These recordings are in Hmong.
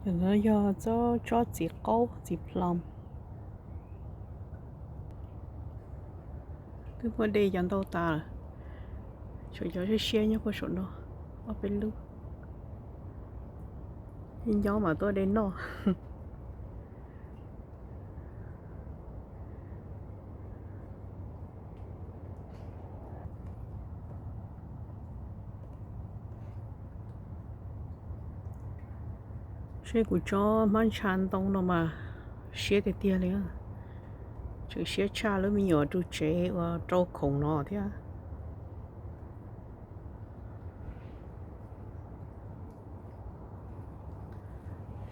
Cov no yog tsob txiv qaub txiv plum. Twb muab de cov ntau tas lawm, tshuav cov siab siab nyob puag saum no, ob peb lub. Nyob mas tuaj de noj. Seb kuv tsob hmab ntsha ntoo no mas siab tiag tiag li. Tseem siab tshaj lub me nyuam ru tsev uas rau khoom no thiab.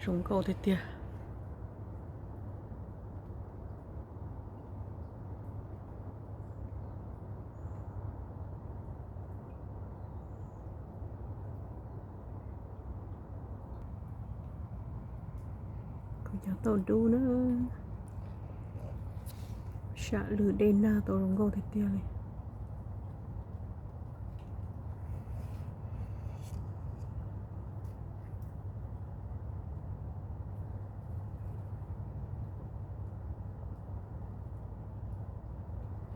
Zoo nkauj tiag tiag. Kuv cov tauj dub na, sam lwm dej nag tau zoo nkauj tiag tiag li.